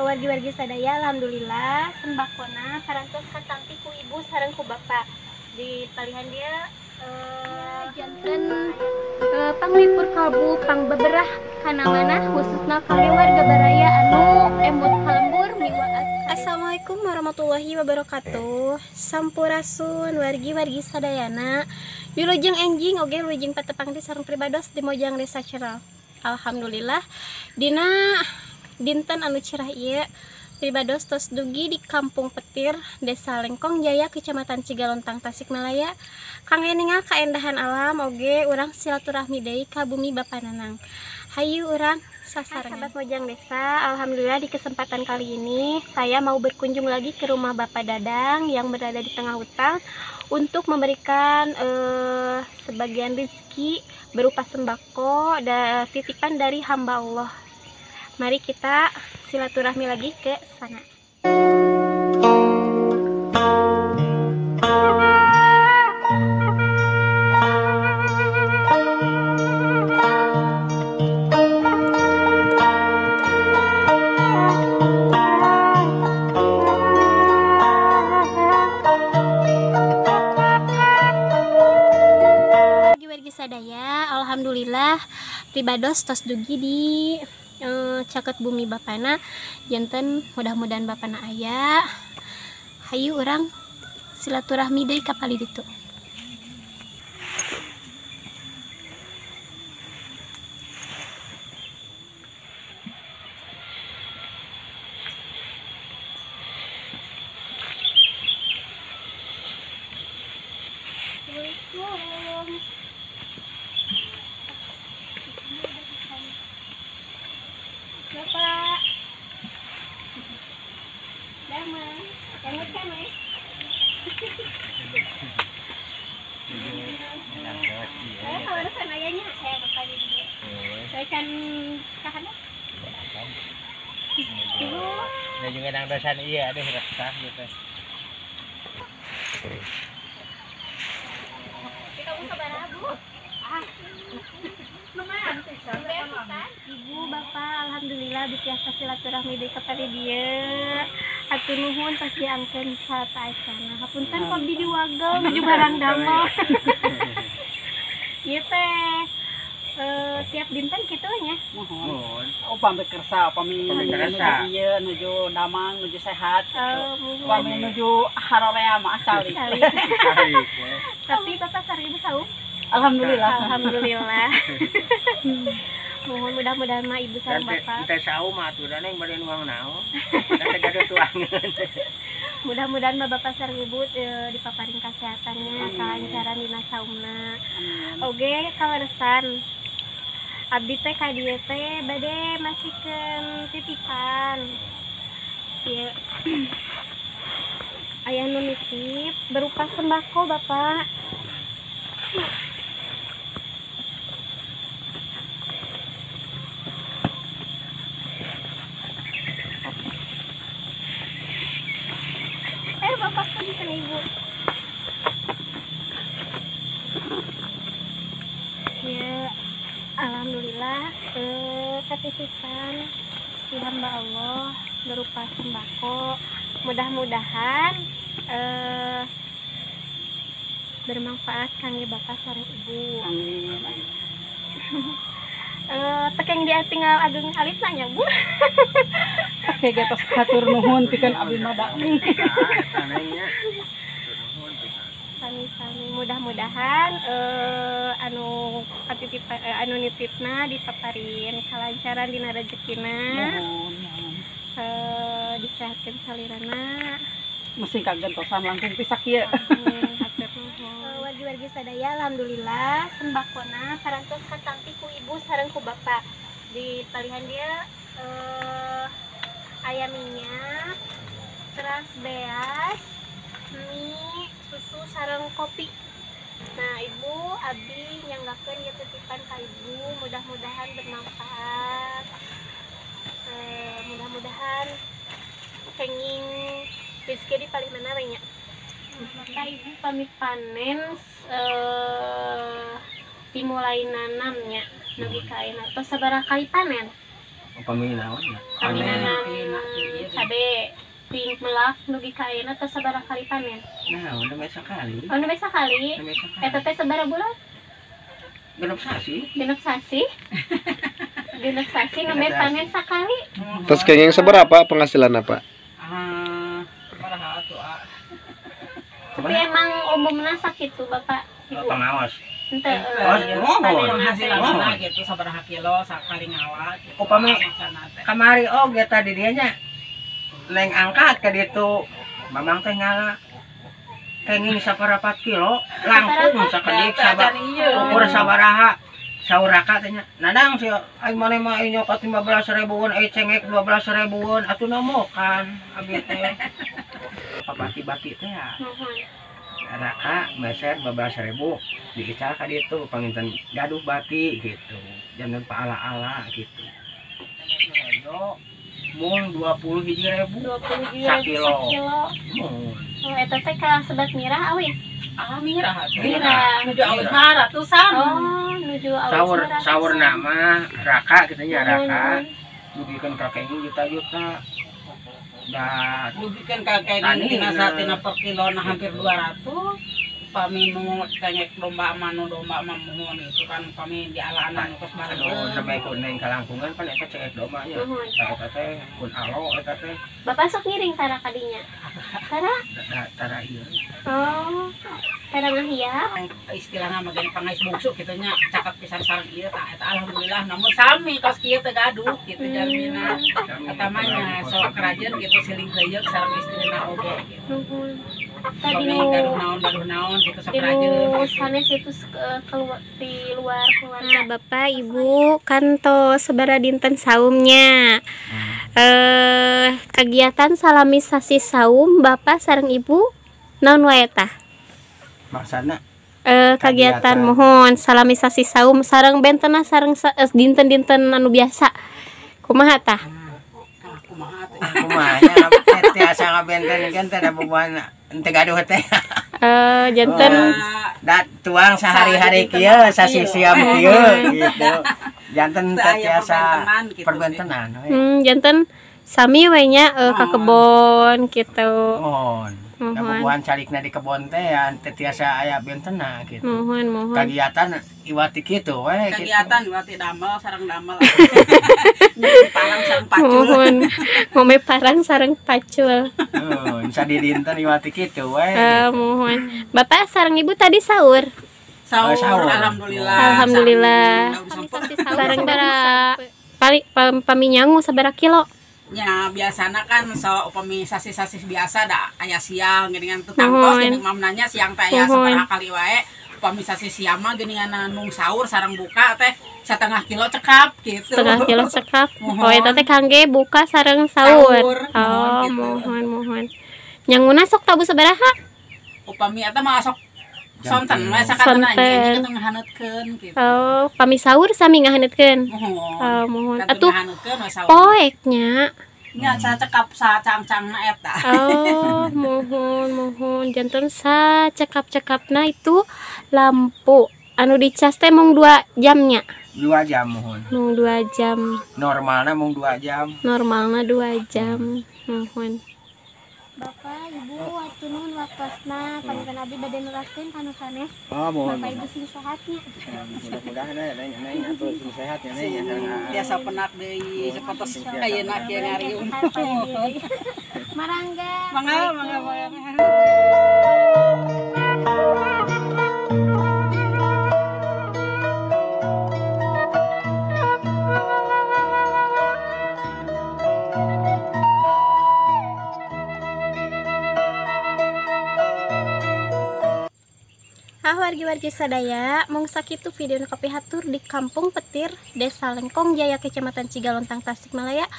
Wargi-wargi sadaya, alhamdulillah sembakona parantos katampi ku ibu sareng ku bapak di palihan dia janten panglipur kalbu pangbeberah kana manah khususna kangge warga baraya anu emut kalembur miwaas. Assalamualaikum warahmatullahi wabarakatuh. Sampurasun wargi-wargi sadayana. Wilujeng enjing oge wilujeng patepang di sareng pribados di Mojang Desa Channel. Alhamdulillah dina dinten anu cerah ieu pribados tos dugi di Kampung Petir, Desa Lengkong Jaya, Kecamatan Cigalontang, Tasikmalaya. Kangge ningal kaendahan alam oge urang silaturahmi deui ka bumi Bapak Nanang. Hayu urang sasarengan. Sahabat Mojang Desa, alhamdulillah di kesempatan kali ini saya mau berkunjung lagi ke rumah Bapak Dadang yang berada di tengah hutan untuk memberikan sebagian rezeki berupa sembako dan titipan dari hamba Allah. Mari kita silaturahmi lagi ke sana. Wargi sadaya, alhamdulillah pribados tos dugi di caket bumi bapana janten, mudah-mudahan bapana aya. Hayu urang silaturahmi deui ka palih ditu. Assalamualaikum. Bapak Damang, kamu kan eh? Saya kalau urusan ayahnya, saya bapak di sini. Saya kan tahan. Ibu. Nah juga nang dosan iya, ada resah gitu. Kita mau sabaraha Bu? Ah. Lumayan. Ibu, bapak, alhamdulillah biasa silaturahmi deui ka pari dieu. Hatur nuhun tos diangkeun saatacana. Hapunten ku abdi diwagel nuju barang damel. Ieu teh tiap dinten kitu nya. Muhun. Upami kersa, upami nuju ieu nuju damang, nuju sehat. Upami nuju harorea mah asali. Tapi bapak sareng ibu saum? Alhamdulillah. Alhamdulillah. Mohon mudah-mudahan mah ibu sareng bapak. Teh saum atuh da neng bade nuang naon. Da teh gaduh tuangeun. Mudah-mudahan mah bapak sareng ibu dipaparin kasehatannya, kalancaran dina saumna. Oge kaleresan. Abdi teh ka dieu teh bade masikeun titipan. Ieu aya nu nitip berupa sembako bapak. Bapak kan ibu. Ya, alhamdulillah ketitipan di hamba Allah berupa sembako. Mudah-mudahan bermanfaat kangge bapak sareng ibu. Amin. Tekeng dia tinggal ageng alitna nya Bu. Oke, tos hatur nuhun pikeun abdi mah da. Sami-sami mudah-mudahan anu katitip anu nitipna dipaparin kalancaran dina rezekina. Disehatkeun salirana. Mesti kagentosan langkung pisak ieu. Wargi-wargi sadaya, alhamdulillah sembakona parantos katampi ku ibu sareng ku bapak. Di palihan dia ayam minyak, teras beas, mie, susu sareng kopi. Nah, ibu abdi nyanggakeun ieu titipan ka ibu, mudah-mudahan bermanfaat. Mudah-mudahan kenging rezeki di palih mana we nya. Bapak ibu pamit panen dimulai nanamnya nepi ka ayeuna tos sabaraha kali panen? Upami naon? Panen. Cabe ti melak dugi ka ayeuna tos sabaraha kali panen? Nah, udah sakali. Oh, nembe sakali. Eta teh sabaraha bulan? 6 sasi. 6 sasi. 6 sasi nembe panen sakali. Terus kenging seberapa penghasilan apa? Sabaraha atuh, ah. Tapi emang umumna sakitu Bapak Ibu. Pengawas. Henteu. Penghasilan gitu sabaraha kilo sakali ngawa gitu. Upami kamari oge tadi dieu nya neng angkat ka ditu mamang teh ngala kenging 1,4 kilo langkung sakedik sabar ukur sabaraha saur raka teh nya nadang si aing maneh mah aing nyokot 15 ribuan aing cengek 12 ribuan atuh nomokan abi teh pabati-bati teh ya raka meser 15 ribu diical ka ditu panginten gaduh bati gitu jangan paala-ala gitu mung 21 ribu 21 sakilo. Mun. Oh, eta teh ka sebat mirah awis. Ah, mirah atuh. Mirah. Nuju awis mah ratusan. Oh, nuju awis. Saur saur nama raka kitu nya raka. Dugikeun ka kenging juta-juta. Da dugikeun ka kenging tina satina per kilo na hampir 200. Pami nu cengek domba mah nu domba mah muhun itu kan pami dialaanan tos bareng. Aduh, sampai ku neng kalangkungan pan eta cengek domba nya. Eta teh kun alo eta teh. Bapak sok ngiring tara kadinya. Tara? Tara ieu. Oh, tara ngahiap. Istilahna mah geuning pangais bungsu kitu nya cakep pisan sareng ieu tah eta alhamdulillah namun sami kos kieu teh gaduh kitu jalmina. Eta mah nya sok kerajeun kitu siling heuyeuk sareng istrina oge gitu. Tadi gaduh naon gitu sok kerajeun. Sanes itu keluar di luar keluarga. Nah, Bapak Ibu kantos sabaraha dinten saumnya. Kegiatan salami sasi saum Bapak sareng Ibu naon wae tah? Maksana kegiatan mohon salami sasi saum sareng bentena sareng dinten-dinten anu biasa. Kumaha tah? Kumaha teh? Kumaha nya tiasa ngabentenkeun teh da bubuhan henteu gaduh teh. Janten da tuang sehari-hari kieu sasi siam kieu gitu. Janten teh tiasa perbentenan we. Janten sami we nya ka kebon kitu. Mohon. Da bubuhan calikna di kebon teh ya teu tiasa aya bentena gitu. Mohon mohon. Kagiatan iwati kitu we gitu. Kagiatan iwati damel sareng damel. Parang sareng pacul. Mohon. Ngome parang sareng pacul. Heeh, sadidinten iwati kitu we. Mohon. Bapak sareng Ibu tadi sahur. Sahur, alhamdulillah. Alhamdulillah. Sareng bara paminyangu sabaraha kilo? Ya biasana kan so upami sasi-sasi biasa da aya siang geuningan teu tangtos geuning mamnanya siang teh aya sabaraha kali wae upami sasi siang mah geuningan nung sahur sareng buka teh 1,5 kilo cekap gitu. 1,5 kilo cekap. Oh eta teh kangge buka sareng sahur. Oh gitu. Mohon mohon. Nyanguna sok tabu sabaraha? Upami eta mah sok sonten we sakatana nya kitu ngahaneutkeun gitu. Oh, pami sahur sami ngahaneutkeun. Mohon. Oh, mohon. Atuh poek nya. Nya cakep sacang-cangna eta. Oh, mohon mohon janten sacekap-cekapna itu lampu anu dicas teh mung 2 jamnya. 2 jam mohon. Mung 2 jam. Normalna mung 2 jam. Normalna 2 jam. Mohon. Bapak, Ibu, waktu nuhun waktosna, panginten abdi bade neraskeun kanu sanes. Oh, mohon. Bapak Ibu sing sehatnya. Mudah-mudahan ya, neng atuh sing sehat ya, neng. Biasa penak deui sapertos ayeuna kieu ngariung. Marangga. Mangga, mangga, mangga. Wargi-wargi sadaya, mung sakitu video nu kapihatur di Kampung Petir, Desa Lengkong Jaya, Kecamatan Cigalontang, Tasikmalaya.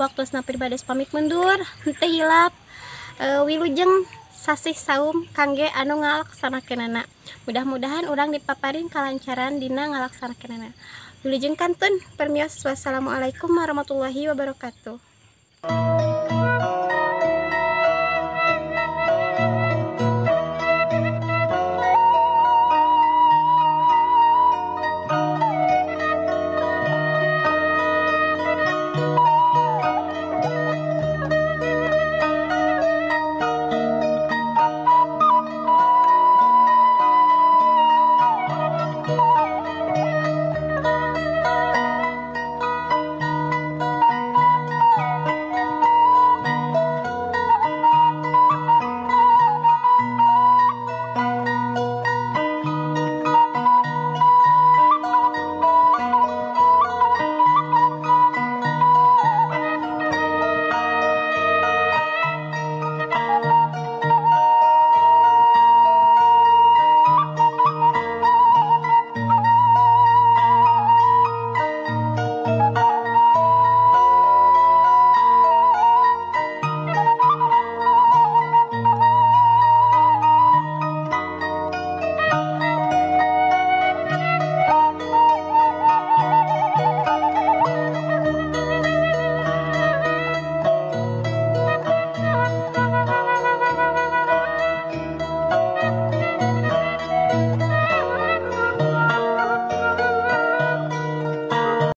Waktosna pribades pamit mundur, henteu hilap wilujeng sasih saum kangge anu ngalaksanakeunana. Mudah-mudahan urang dipaparin kalancaran dina ngalaksanakeunana. Wilujeng kantun permios, wassalamualaikum warahmatullahi wabarakatuh.